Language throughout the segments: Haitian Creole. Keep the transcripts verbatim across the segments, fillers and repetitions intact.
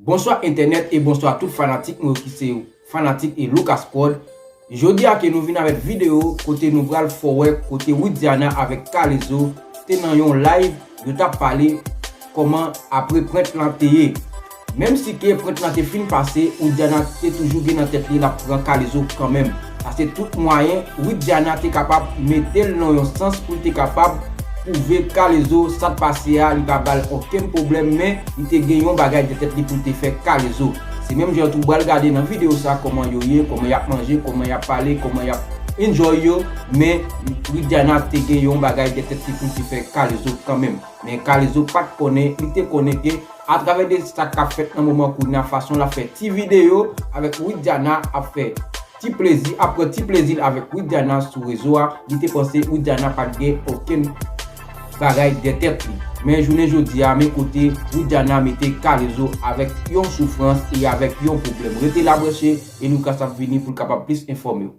Bonswa entènèt e bonswa tout fanatik nou yo ki se fanatik e Lucas Prod. Jodi a ke nou vin avèk videyo kote nou pral fè w wè kote Widiana avèk K-Lezo te nan yon live, yo t ap pale kòman apre prent lan te ye. Menm si ke prent lan te fin pase, Widiana te toujou gen nan tèt li l ap pran K-Lezo kanmenm. Pase tout mwayen, Widiana te kapab mete l nan yon sans pou l te kapab pwouve K-Lezo sa t pase a, li pa ba l okenn pwoblèm, men li te gen yon bagay dèyè tèt li pou l te fè K-Lezo. Se menm jan tou pral gade nan videyo sa kòman yo ye, kòman y ap manje, kòman y ap pale, kòman y ap enjoy yo, men Widiana te gen yon bagay dèyè tèt li pou l te fè K-Lezo kanmenm. Men K-Lezo pa t konnen, li te konnen ke atravè de sa k ap fèt nan moman kounye a, fason l ap fè ti videyo avèk Widiana ap fè ti plezi, ap pran ti plezi l avèk Widiana sou rezo a, li te panse Widiana pa t gen okenn bagay dèyè tèt li. Men jounen jodi a, men kote Widiana mete K-Lezo avèk yon soufrans e avèk yon pwoblèm. Rete la branche e Lucas ap vini pou l kapab plis enfòme w.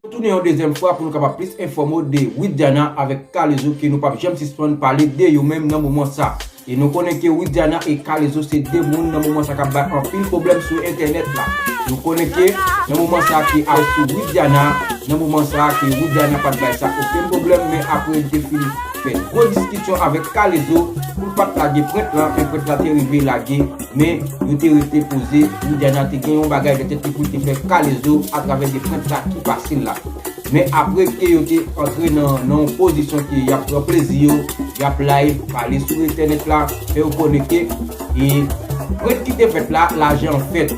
Nou tounen yon dezyèm fwa pou nou kapab plis enfòme w de Widiana avèk K-Lezo ke nou p ap janm sispann pale de yo menm nan moman sa. E nou konnen ke Widiana e K-Lezo se de moun nan moman sa k ap bay anpil pwoblèm sou entènèt la. Nou konnen ke nan moman sa ke al sou Widiana, nan moman sa ke Widiana pa t bay sa okenn pwoblèm, men apre li te fin fè gwo diskisyon avèk K-Lezo pou l pa t lage prent lan, men prent lan te rive lage, men yo te rete poze, Widiana te gen yon bagay nan tèt li pou l te fè K-Lezo atravè de prent la ki pase l la. Men apre ke yo te antre nan, nan yon pozisyon ke y ap pran plezi yo, y ap live, pale sou entènèt la, fè yo konnen ke, e, prent ki te fèt la, lajan an fèt.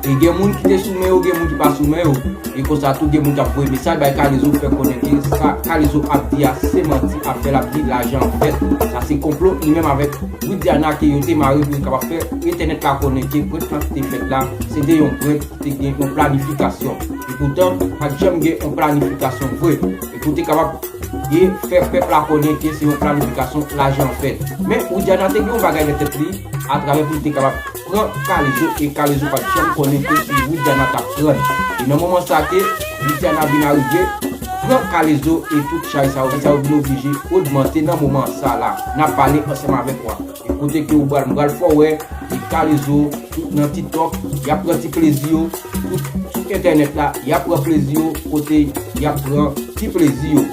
E gen moun ki te sou men yo, gen moun ki pa sou men yo. E konsa tou, gen moun k ap voye mesaj bay K-Lezo, fè konnen ke sa K-Lezo ap di a, se manti, afè l ap di, lajan an fèt. Sa se konplo, li menm avèk Widiana ke yo te mare pou yo kapab fè entènèt la konnen ke prent lan ki te fèt la, se te yon prent ki te gen yon planifikasyon. Epoutan, pa t janm gen yon planifikasyon vre. E pou te kapab e fè pèp la konnen ke se yon planifikasyon lajan an fèt. Men Widiana te gen yon bagay nan tèt li, atravè pou li te kapab pran K-Lezo, e K-Lezo pa t janm konnen ke se Widiana t ap pran. E nan moman sa ke Widiana vin arive, pran K-Lezo e tout chay sa yo, sa yo vin oblije ogmante nan moman sa la. N ap pale ansanm avèk ou a. E kote ke ou pral, m pral fè w wè, e K-Lezo, tout nan TikTok, y ap pran ti plezi yo, tout sou entènèt la, y ap pran plezi yo, kote y ap pran ti plezi yo.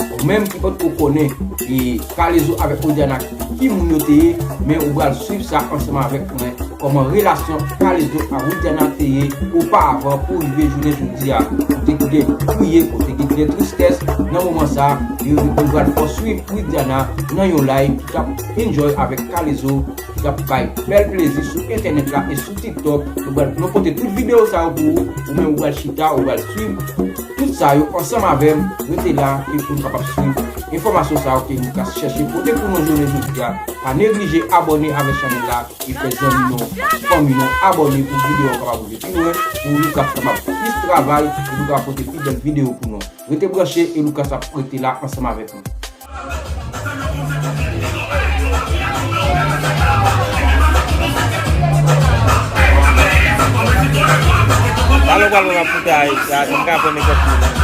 Ou menm ki potko konnen, e K-Lezo avèk Widiana, ki moun yo te ye, men ou pral swiv sa ansanm avèk mwen, kòman relasyon K-Lezo ak Widiana te ye oparavan pou rive jounen jodi a. Kote ki gen kriye, kote ki gen tristès, nan moman sa, yo, yo pral fè w swiv Widiana nan yon live ki t ap enjoy avèk K-Lezo, ki t ap bay bèl plezi sou entènèt la e sou TikTok. Nou pral, nou pote tout videyo sa yo pou ou, ou menm ou pral chita, ou pral swiv tout sa yo ansanm avè m. Rete la, e pou nou kapab swiv enfòmasyon sa yo ke Lucas chèche pote pou nou jounen jodi a. Pa neglije abòne avèk chanèl la e fè zanmi nou, fanmi nou abòne pou videyo yo kapab rive pi lwen, pou Lucas kapab plis travay, e pou kapab pote pi bèl videyo pou nou. Rete branche e Lucas ap rete la ansanm avèk nou. Pale w pral wè m ap fout a, a, m ka pran nenpòt moun.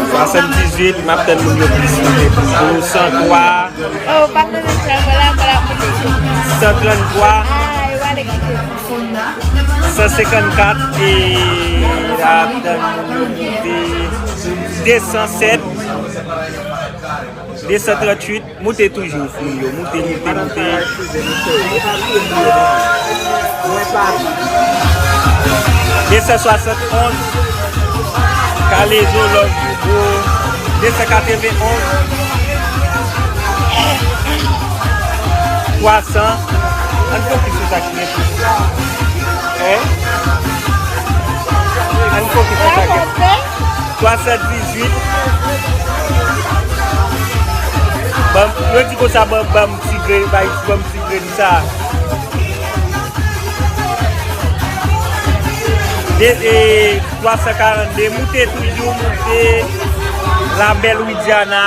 Swasanndizuit, m ap tann moun yo plis rive pito. San twa. Oh, pa konnen sa, vwala, vwala, kote. San tranntwa. Ah, e wale kite. San senkannkat, e la, tann moun yo moute. De san sèt. De san tranntuit. Moute toujou, fanmi yo. Moute, moute, moute. De san swasannonz. K-Lezo, love you, bro. De san katrevenonz. Twa san. Ann fokis sou sa ki gen plis. Hein? Ann fokis sou sa ki gen plis. Swasanndizuit. Ban m, yo di konsa, ban, ban m ti grenn, bay, ban m ti grenn sa. De, e, twa san karannde, moute toujou, moute. La belle Widiana.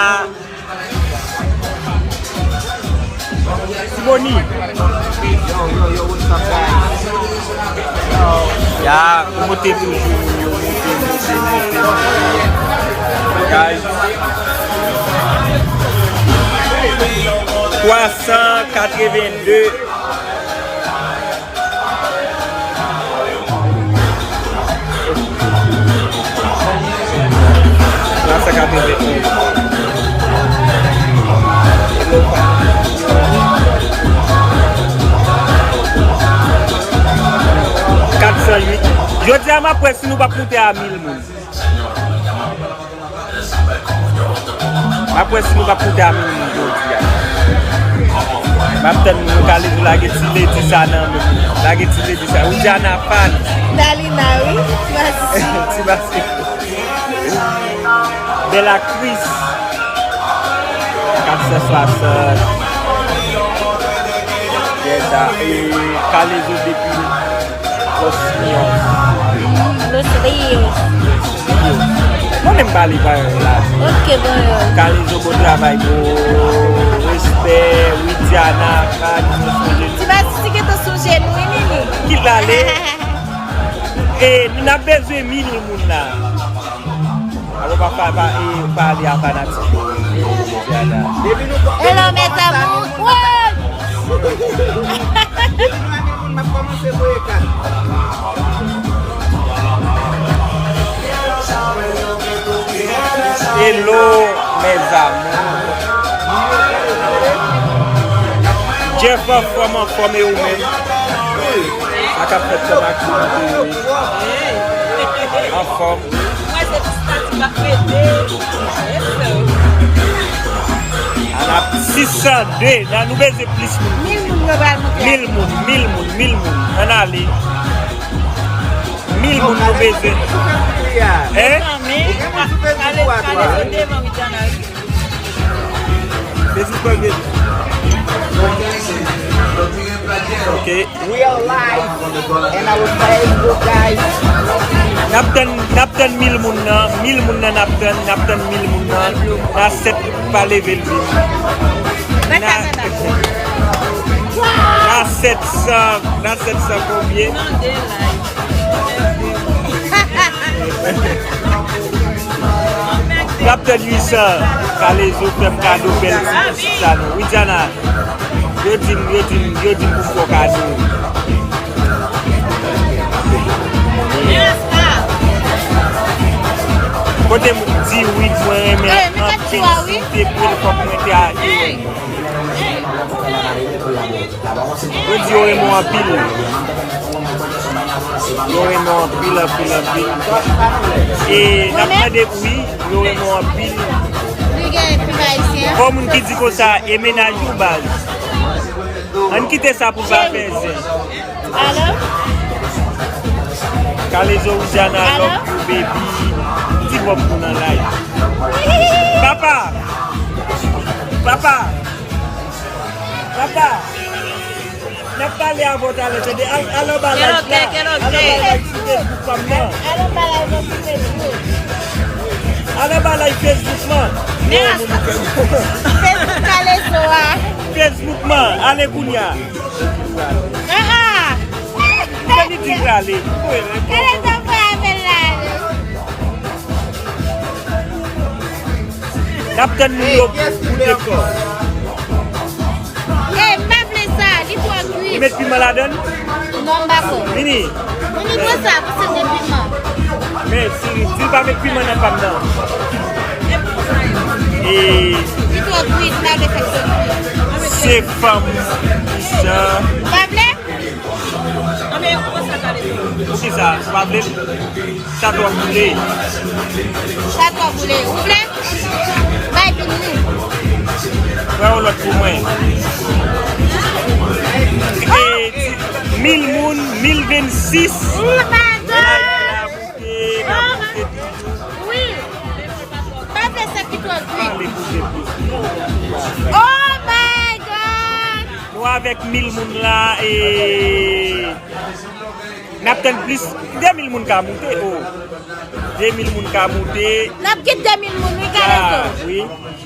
Simoni. Yo, yo, yo, what's up, guys? Yo. Ya, moute toujou, moun yo, moute, moute, moute, moute. Guys. Twa san katreven de. Twa san katreven. Kat san uit. Jodi a, m ap wè si nou p ap moute a mil moun. M ap wè si nou p ap moute a mil moun jodi a. M ap tann nou, Kalezo, lage ti ledi sa nan men. Lage ti ledi sa. Widiana Fan. Dalina, wi. Ti Masisi. Ti Masisi. Bèl aktris. Kat san swasant. Yes, sa. E Kalezo depi Los Rios. Los Rios. Mwen menm pale panyòl la. Ok, panyòl. Kalezo, bon travay, bro. Respè, Widiana, Fani, mwen sonje nou. Ti Masisi gentan sou jenou, wi, Nini. Kit l ale. E, n ap bezwen mil moun la. Alò, pa, pa, pa, e, pale a fanatik yo. Hello, mes amours. Woy! Hello, mes amours. Jeff, anfòm, anfòm, e ou menm? Sa k ap fèt kòm aktivite? Anfòm. Mwen se ti stati k ap pete. Yes, sir. An ap sis san de, nan nou bezwen plis moun. Mil moun yo pral moute. Mil moun, mil moun, mil moun. Ann ale. Mil moun nou bezwen. Hein? Mezanmi, Kalezo devan Widiana. Facebook pa gen. Ok. We are live in our Facebook, guys. N ap tann, n ap tann mil moun nan, mil moun nan n ap tann, n ap tann mil moun nan. Nan sèt pa leve l vin. Nan, nan sèt san, nan sèt san konbyen? N ap tann uit san. Kalezo fè m kado bèl ti mizik sa non. Widiana, yo di m, yo di m, yo di m pou m fè w kado. Kote m di wi, mwen renmen anpil, si te pou l fòk mwen te a. Yo di yo renmen w anpil. Yo renmen w anpil, anpil, anpil. E n ap mande wi, yo renmen w anpil. Li gen pil ayisyen. Bon, moun ki di konsa, e mennaj ou baz. Ann kite sa pou pa fè zen. Alo? Kalezo, Widiana, love you, baby. Ti bòb pou nan live. Papa! Papa! Papa! N ap pale avè w talè, tande. Al, al anba live la. Al anba live sou Facebook pa m nan. Al anba live sou Facebook. Al anba live Facebook lan. Facebook Kalezo a. Facebook man, ale kounye a. Ah, ah. Kè li di l prale. Kalezo prale avè l la. N ap tann nou yo pou de kò. Eh, m pa vle sa, li twò kwi. Ou met piman ladan l? Non, m pa kwè. Vini. Vini pran sa, pou se de piman. Men, si, si l pa met piman nan pa m nan. E li twò kwi, m pa vle fè l twò kwi. Se fanm sa. Ou pa vle? Poukisa? Ou pa vle? Sa twò boule. Sa twò boule. Ou vle? Bay vin li. Pran yon lòt pou mwen. E, mil moun, mil vennsis. Oh my God! Wi. Pa vle sa ki twò kwi. Pale pou de plis. Avèk mil moun la, e n ap tann plis. De mil moun ka moute, o. De mil moun ka moute. N ap gen de mil moun, wi, Kalezo. Wi.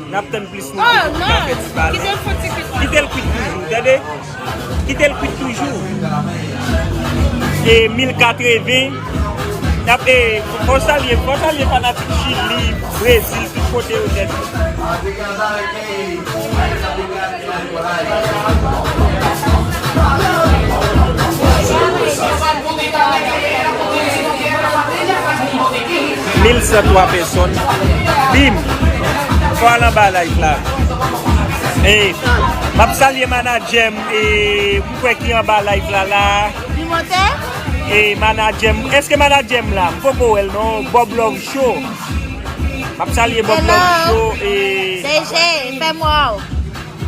N ap tann plis moun ki ka fè ti pale. Kite l kwit toujou, tande? Kite l kwit toujou. E mil katreven. N ap, e, fò salye, fò salye fanatik Chili, Brezil, tout kote yo nèt. Mil san twa pèsòn. Bim! Fò al anba live la. E, m ap salye manadjè m, e, m kwè ki anba live la la. Li monte? E, manadjè m, èske manadjè m la? M poko wè l non. Bob Love Show. M ap salye Bob Love Show, e, D J, fè m wè w.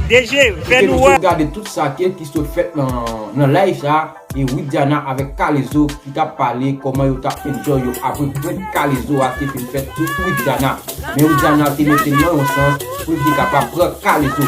D J, fè nou wè. Kote nou sot gade tout sa ki, ki sot fèt nan, nan live sa, e Widiana avèk Kalezo ki t ap pale kòman yo t ap enjoy yo apre prank Kalezo a te fin fèt sou Widiana. Men Widiana te mete l nan yon sans pou l te kapab pran Kalezo.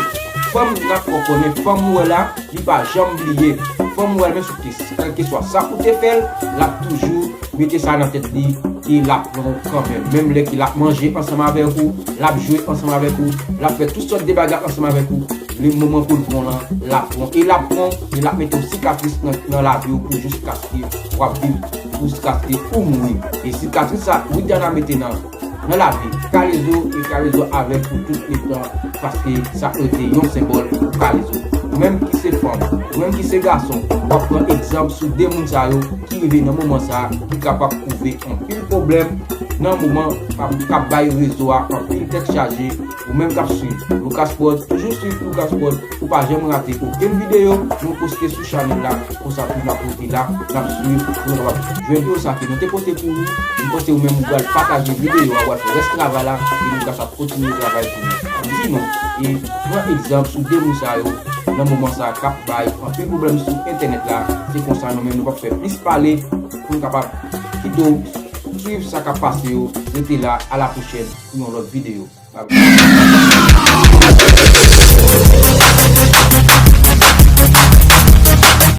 Fanm n ap fè w konnen, fanm ou wè la, li pa janm bliye. Fanm ou wè la, menm si w te, kèlkeswa sa ou te fè l, l ap toujou mete sa nan tèt li, ke l ap pran w kanmenm. Menm lè ke l ap manje ansanm avèk ou, l ap jwe ansanm avèk ou, l ap fè tout sòt de bagay ansanm avèk ou, le moman pou l pran w lan, l ap pran w. E l ap pran w, e l ap mete yon sikatris nan, nan lavi w pou jiskaske w ap viv, pou jiskaske ou mouri. E sikatris sa, Widiana mete nan, nan lavi Kalezo, e Kalezo avèk ou tout letan, paske sa rete yon senbòl pou Kalezo. Ou menm ki se fanm, ou menm ki se gason, w ap pran egzanp sou de moun sa yo, ki rive nan moman sa a, ki kapab kouvri anpil pwoblèm nan moman k ap, k ap bay rezo a anpil tèt chaje. Ou menm k ap swiv Lucas Prod, toujou swiv Lucas Prod pou pa janm rate okenn videyo nou poste sou chanèl la. Konsa tou n ap rete la, n ap swiv pou nou kapab jwenn yo sa ke nou te pote pou ou. M panse ou menm ou pral pataje videyo a, w ap fè rès travay la, e nou kapab kontinye travay pou nou. Sinon, e pran egzanp sou de moun sa yo nan moman sa a k ap bay anpil pwoblèm sou entènèt la. Se konsa nou menm nou p ap fè plis pale pou nou kapab kite w swiv sa k ap pase yo. Rete la, a la pwochèn pou yon lòt videyo. Bye bye.